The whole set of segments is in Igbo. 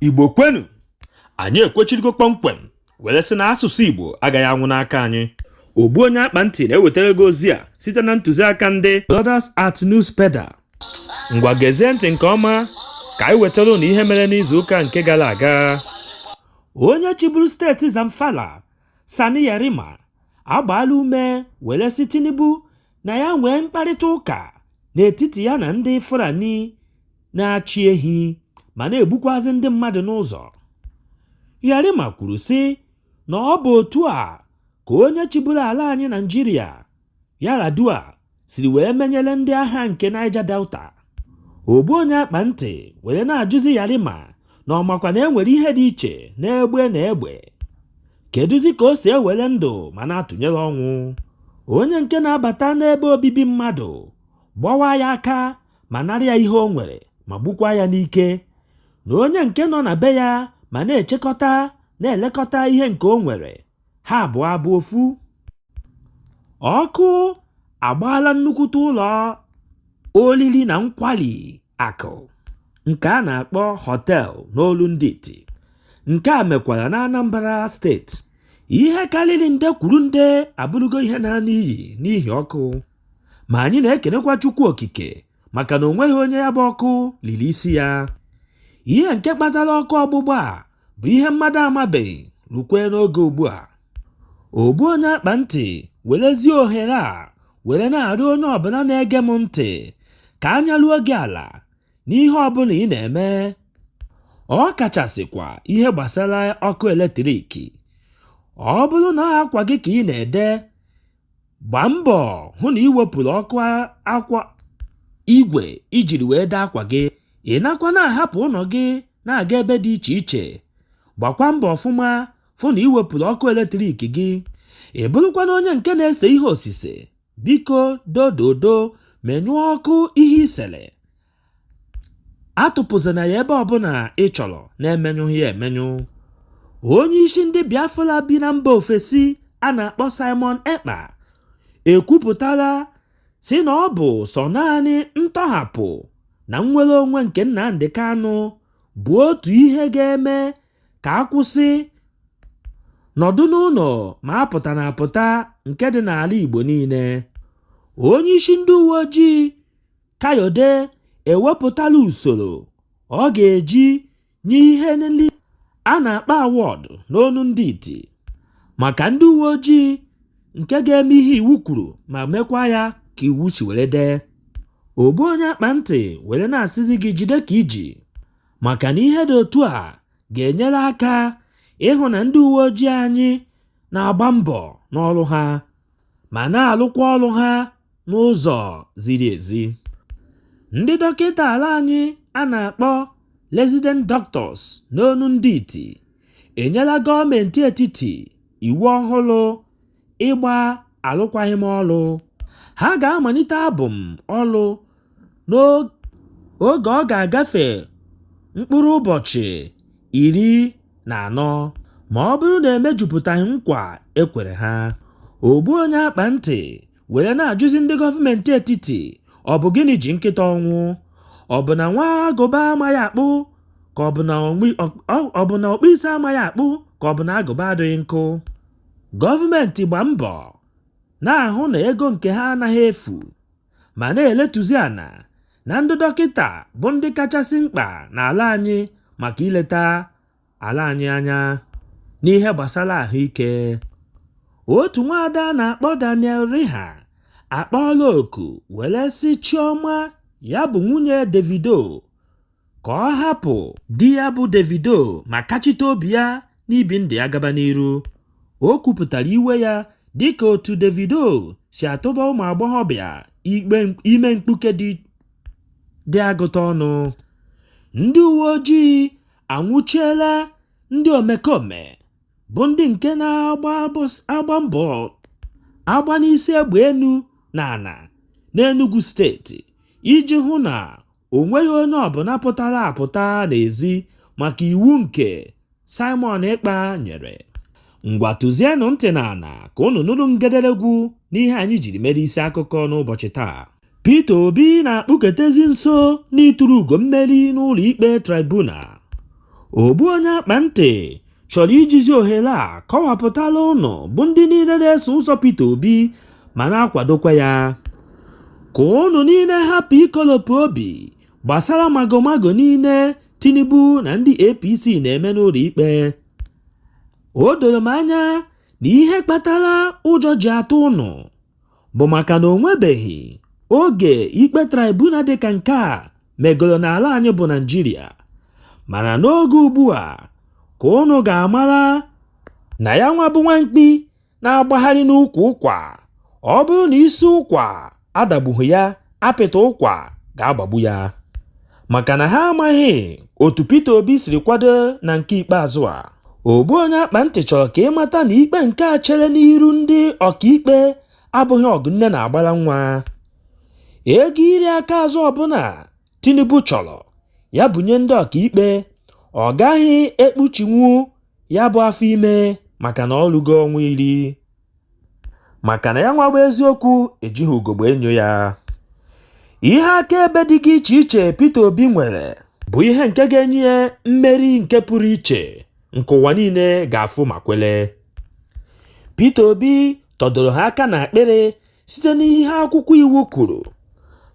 Igbo kwenu! Anyị ekwechirigo kpọmkwem were sị na asụsụ Igbo agaghị anwụ n'aka anyị. Ogbu onye akpa ntị na-ewetara gị ozi a site na ntụziaka ndị Brothers at News Pedal. Ngwa, gezie ntị nke ọma ka anyị wetara unu ihe mere n'izu ụka nke gara aga. Onye chịburu steeti Zamfara, Sani Yarima, agbaala ume were sị Tinubu na ya nwee mkparịta ụka n'etiti ya na ndị Fulani na-achị ehi ma na-egbukwazị ndị mmadụ n'ụzọ. Yarima kwuru sị na ọ bụ otu a ka onye chịburu ala anyị Naijiria, Yar'Adua, siri wee menyere ndị agha nke Niger Delta. Ogbu onye akpa ntị were na-ajụzi Yarima na ọ makwa na e nwere ihe dị iche n'egbe na egbe. Kedụzi ka o si ewere ndụ ma na-atụnyere ọnwụ? Onye nke na-abata n'ebe obibi mmadụ gbawa ya aka ma nara ya ihe o nwere ma gbukwa ya n'ike, na onye nke nọ na be ya ma na-echekọta na-elekọta ihe nke o nwere, ha abụọ abụ ofu? Ọkụ agbaala nnukwute ụlọ oriri na nkwari akụ nke a na-akpọ hotel n'olu ndị iti. Nke a mekwara na Anambra Steeti. Ihe karịrị nde kwuru nde abụrụgo ihe naa n'iyi n'ihi ọkụ. Ma anyị na-ekenekwa Chukwu Okike maka na o nweghị onye ya bụ ọkụ liri isi ya. Ihe nke kpatara ọkụ ọgbụgba a bụ ihe mmadụ amabeghị rukwe n'oge ugbu a. Ogbu onye akpa ntị werezie ohere a were na-arịọ onye ọbụla na-ege m ntị ka anya ruo gị ala n'ihe ọbụla ị na-eme, ọ kachasịkwa ihe gbasara ọkụ eletriki. Ọ bụrụ na akwa gị ka ị na-ede, gbaa mbọ hụ na ị wepụrụ ọkụ akwa igwe ijiri wee dee akwa gị. Ị nakwa na-ahapụ ụlọ gị na-aga ebe dị iche iche, gbakwa mbọ ọfụma fụ na ị wepụrụ ọkụ eletrik gị. Ị bụrụkwana onye nke na-ese ihe osise, biko dododo menyụọ ọkụ ihe i sere, atụpụzina ya ebe ọbụla ị chọrọ na-emenyụghị ya emenyụ. Onye isi ndị Biafra bi na mba ofesi a na-akpọ Simon Ekpa ekwupụtala sị na ọ bụ sọ naanị ntọhapụ na nnwere onwe nke Nnamdi Kanu bụ otu ihe ga-eme ka a kwụsị nọdụ n'ụlọ ma apụta na apụta nke dị n'ala Igbo niile. Onye isi ndị uwe ojii Kayode ewepụtala usoro ọ ga-eji nye ihe nri a na-akpọ award n'onu ndị iti maka ndị uwe ojii nke ga-eme ihe iwu kwuru ma mekwa ya ka iwu si were dee. Ogbu onye akpa ntị were na-asịzi gị jide ka iji, maka na ihe dị otu a ga-enyere aka ịhụ na ndị uwe ojii anyị na-agba mbọ n'ọrụ ha ma na-alụkwa ọrụ ha n'ụzọ ziri ezi. Ndị dọkịta ala anyị a na-akpọ resident doctors n'onu ndị iti enyela gọọmenti etiti iwu ọhụrụ ịgba alụkwaghịm ọrụ. Ha ga-amalite abụm ọrụ n'oge ọ ga-agafe mkpụrụ ụbọchị 14 ma ọ bụrụ na emejupụtaghị nkwa ekwere ha. Ogbu onye akpa ntị were na-ajụzi ndị gọọmenti etiti, ọ bụ gịnị ji nkịta ọnwụ? Ọ bụ na nwa agụba amaghị akpụ, ka ọ bụ na ọkpụ isi amaghị akpụ, ka ọ bụ na agụba adịghị nkụ? Gọọmenti gba mbọ na-ahụ na ego nke ha anaghị efu ma na-eletuzi ana na ndị dọkịta bụ ndị kachasị mkpa n'ala anyị maka ileta ala anyị anya n'ihe gbasara ahụike. Otu nwaada a na-akpọ Daniel Riha akpọọla oku were sị Chioma, ya bụ nwunye Davido, ka ọ hapụ di ya bụ Davido ma kachite obi ya n'ibi ndụ ya gaba n'iru. O kwupụtara iwe ya dịka otu Davido si atụba ụmụ agbọghọbịa ime mkpuke dị agụta ọnụ. Ndị uwe ojii anwụchiela ndị omekome bụ ndị nke na-agba mbọ agba n'isi egbe enu na ana n'Enugu Steeti iji hụ na o nweghị onye ọbụla pụtara apụta n'ezi maka iwu nke Simon Ekpa nyere. Ngwa, tụzienụ ntị n'ala ka unu nụrụ ngederegwu n'ihe anyị jiri mere isi akụkọ n'ụbọchị taa. Peter Obi na-akpụketezi nso n'ịtụrụ ugo mmeri n'ụlọ ikpe tribunal. Ogbu onye akpa ntị chọrọ ijizi ohere a kọwapụtara ụnụ bụ ndị niile na-eso ụzọ Peter Obi ma na-akwadokwa ya, ka ụnụ niile hapụ ikolopụ obi gbasara magomago niile Tinubu na ndị APC na-eme n'ụlọ ikpe. O doro m anya na ihe kpatara ụjọ ji atụ ụnụ bụ maka na o nwebeghị oge ikpe tribunal dịka nke a megoro n'ala anyị bụ Naịjirịa, mana n'oge ugbu a ka ụnụ ga-amara na ya nwa bụ nwamkpi na-agbagharị n'ukwu ụkwa, ọ bụrụ na isi ụkwa adagbughị ya, apịtị ụkwa ga-agbagbu ya, maka na ha amaghị otu Peter Obi siri kwado na nke ikpeazụ a. Ogbu onye akpa ntị chọrọ ka ịmata na ikpe nke a chere n'iru ndị ọkaikpe abụghị ọgụ nne na-agbara nwa. Ego iri aka azụ ọbụla Tinubu chọrọ ya bunye ndị ọkaikpe, ọ gaghị ekpuchinwu ya bụ afọ ime maka na ọ rụgo ọnwa 10, maka na ya nwa bụ eziokwu ejighị ugogbe enyo ya. Ihe akaebe dịga iche iche Peter Obi nwere bụ ihe nke ga-enye ya mmeri nke pụrụ iche nke ụwa niile ga-afụ ma kwele. Peter Obi tọdoro ha aka n'akpịrị site n'ihe akwụkwọ iwu kwuru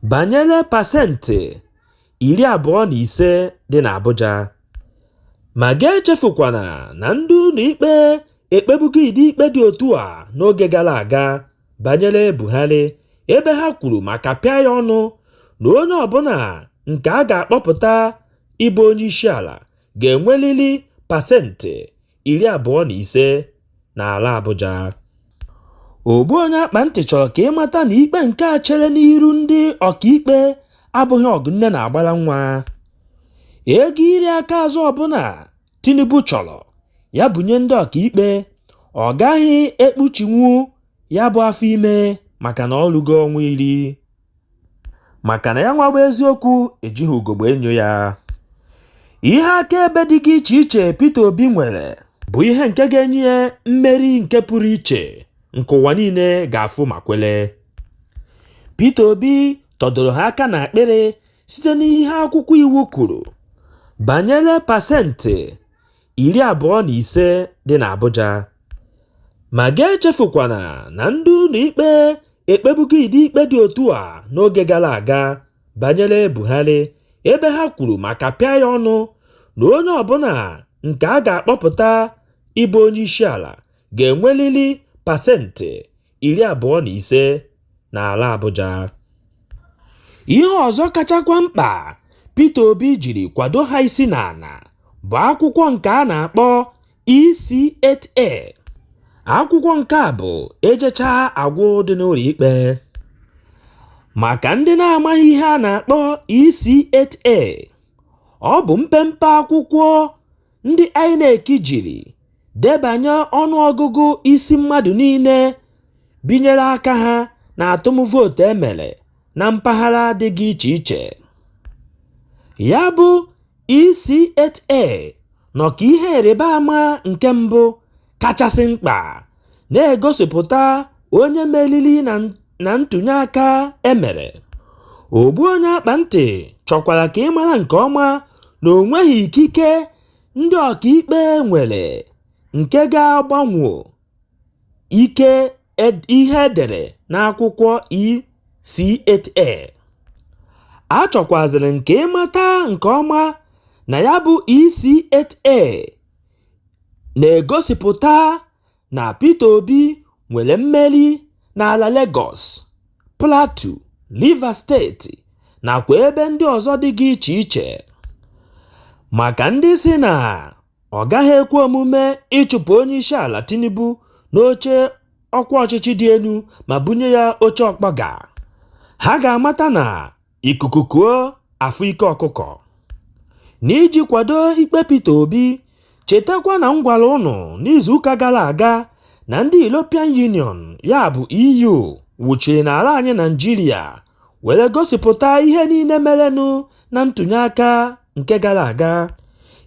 banyere 25% dị n'Abuja. Ma ga-echefukwana na ndị ụlọ ikpe ekpebugo ụdị ikpe dị otu a n'oge gara aga banyere Buhari, ebe ha kwuru maka pịa ya ọnụ na onye ọbụla nke a ga-akpọpụta ịbụ onye isi ala ga-enwerịrị 25% n'ala Abuja. Ogbu onye akpa ntị chọrọ ka ịmata na ikpe nke a chere n'iru ndị ọkaikpe abụghị ọgụ nne na-agbara nwa. Ego iri aka azụ ọbụla Tinubu chọrọ ya bunye ndị ọkaikpe, ọ gaghị ekpuchinwu ya bụ afọ ime maka na ọ rụgo ọnwa 10, maka na ya nwa bụ eziokwu ejighị ugogbe enyo ya. Ihe akaebe dịga iche iche Peter Obi nwere bụ ihe nke ga-enye ya mmeri nke pụrụ iche nke ụwa niile ga-afụ ma kwele. Peter Obi tọdoro ha aka n'akpịrị site n'ihe akwụkwọ iwu kwuru banyere 25% dị n'Abuja. Ma ga-echefukwana na ndị ụlọ ikpe ekpebugo ụdị ikpe dị otu a n'oge gara aga banyere Buhari, ebe ha kwuru maka pịa ya ọnụ na onye ọbụla nke a ga-akpọpụta ịbụ onye isi ala ga-enwerịrị 25% n'ala Abuja. Ihe ọzọ kachakwa mkpa Peter Obi jiri kwado ha isi n'ala bụ akwụkwọ nke a na-akpọ EC8A. Akwụkwọ nke a bụ ejecha agwụ dị n'ụlọ ikpe. Maka ndị na-amaghị ihe a na-akpọ EC8A, ọ bụ mpempe akwụkwọ ndị INEC jiri debanye ọnụọgụgụ isi mmadụ niile binyere aka ha na atụm vootu emere na mpaghara dịga iche iche. Ya bụ EC8A nọ ka ihe ịrịba ama nke mbụ kachasị mkpa na-egosipụta onye meriri na ntụnye aka emere. Ogbu onye akpa ntị chọkwara ka ịmara nke ọma na o nweghị ikike ndị ọkaikpe nwere nke ga-agbanwo ike ihe edere n'akwụkwọ EC8A. A chọkwazịrị nke ịmata nke ọma na ya bụ EC8A na-egosipụta na Peter Obi nwere mmeri n'ala Lagos, Plateau, Rivers steeti nakwa ebe ndị ọzọ dịga iche iche. Maka ndị si na ọ gaghị ekwe omume ịchụpụ onye isi ala Tinubu n'oche ọkwa ọchịchị dị elu ma bunye ya oche ọkpọga, ha ga-amata na ikuku kuo afụ ike ọkụkọ. N'iji kwado ikpe Peter Obi, chetakwa na m gwara ụnụ n'izuụka gara aga na ndị European Union ya bụ EU wụchiri n'ala anyị Naịjirịa were gosipụta ihe niile merenụ na ntụnye aka nke gara aga,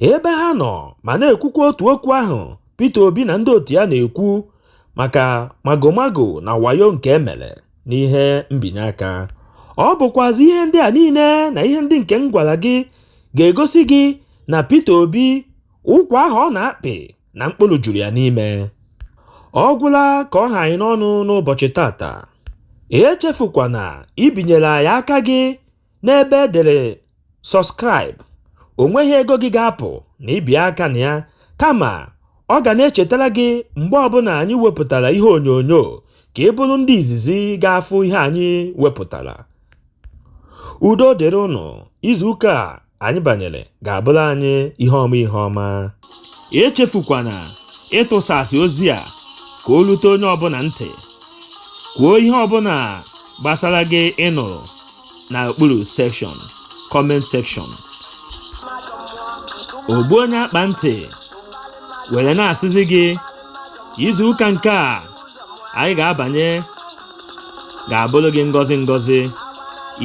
ebe ha nọ ma na-ekwukwa otu okwu ahụ Peter Obi na ndị otu ya na-ekwu maka magomago na wayo nke emere n'ihe mbinye aka. Ọ bụkwazị ihe ndị a niile na ihe ndị nke m gwara gị ga-egosi gị na Peter Obi Ụkwa ahụ ọ na-akpị na mkpụrụ juru ya n'ime. Ọ gwụla ka ọ ha anyị n'ọnụ n'ụbọchị tata. Echefukwana ibinyere anyị aka gị n'ebe e dere subscribe. O nweghị ego gị ga-apụ na ibi aka na ya, kama ọ ga na-echetara gị mgbe ọbụla anyị wepụtara ihe onyonyo ka ị bụrụ ndị izizi ga-afụ ihe anyị wepụtara. Udo dịrị ụnụ. Izuụka a anyị banyere ga-abụrụ anyị ihe ọma ihe ọma. Echefukwana ịtụsasị ozi a ka o rute onye ọbụla ntị. Kwuo ihe ọbụla gbasara gị ị nụrụ n'okpuru section comment section. Ogbu onye akpa ntị were na-asịzi gị izu ụka nke a anyị ga-abanye ga-abụrụ gị ngọzi ngọzi.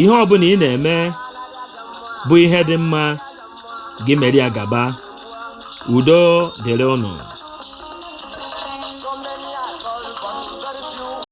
Ihe ọbụla ị na-eme bụ ihe dị mma, gị mere ya gaba. Udo dịrị ụnụ. So many are called, but very few.